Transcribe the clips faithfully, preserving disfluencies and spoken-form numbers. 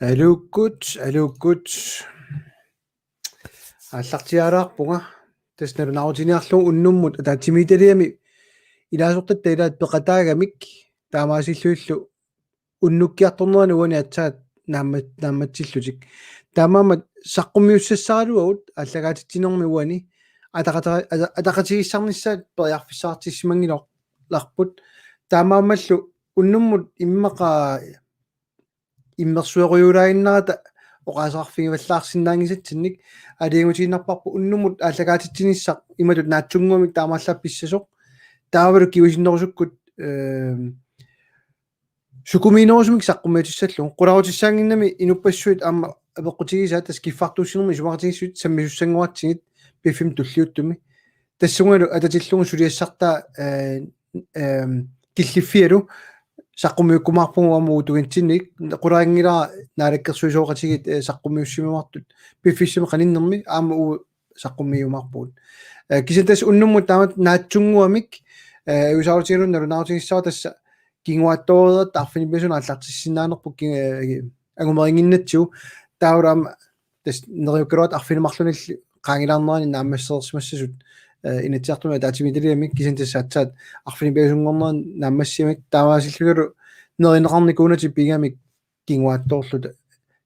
Aluukkut, aluukkut. Aallartiaalaarpunga. Tassa nalunaarutiniarlugu unnummut ataatsimiititaliami ilaasortatta ilaat peqataagamik taamaasillunilu unnukkiartornerani uani aatsaat naamma-, naammatsillutik. Taamaammat saqqummiussassaraluagut aallakaatitsinermi uani ataqata-, ata-, ataqatigiissaarnissaat periarfissaqartissimanngilarput. Taamaammallu unnummut immaqa immersuerujulaaginnarata oqaaseqarfigivallaarsinnaanngisatsinnik aalajangiutiinnarparput unnummut aallakaatitsinissaq imatut naatsunnguamik taamaallaat pissasoq. Taavalu kingusinnerusukkut, ehm, sukumiinerusumik saqqummiutissallugu. Qularutissaannginnami inuppassuit aamma apeqqutigisaat tassa kiffartuussinermi isumaqatigiissut sammisussanngortitsigit piffissami tulliuttumi. Tassungalu atatillugu suliassartaa, eh, ehm, killiffialu saqqummiukkumaarpugut aamma uagut tungitsinnik, qularinngilara naalakkersuisooqatigiit, eh, saqqummiussimaartut piffissami qaninnermi aamma uagut saqqummiumaarpugut. Eh, kisianni tassa unnummut taamatut naatsunnguamik, eh, ajuusaarutigalugu nalunaarutigissavarput tassa kinguaattooreeratta arfineq-pingasunut aallartissinnaanerput ki-, eh, angumerinnginnatsigu taavalu aamma tassa neriukkaluarluta arfineq-marlunilli qaangilaarnerani naammassereersimassasut, eh, Inatsisartuni ataatsimiititaliami kisianni tassa aatsaat arfineq-pingasunngornerani naammassigamik taamaasillunilu nerineqarnikuunatik pigamik kinguaattoorluta.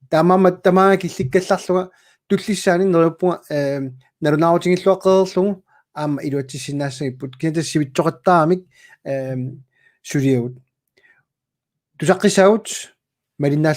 Taamaammat tamaanga killikkallarlunga tullissaani neriuppunga, ehm, nalunaarutigilluaqqereerlugu aamma iluatsissinnaassagipput. Kisianni tassa sivitsoqattaaramik, ehm, suliagut. Tusaqqissaagut, malinnaa-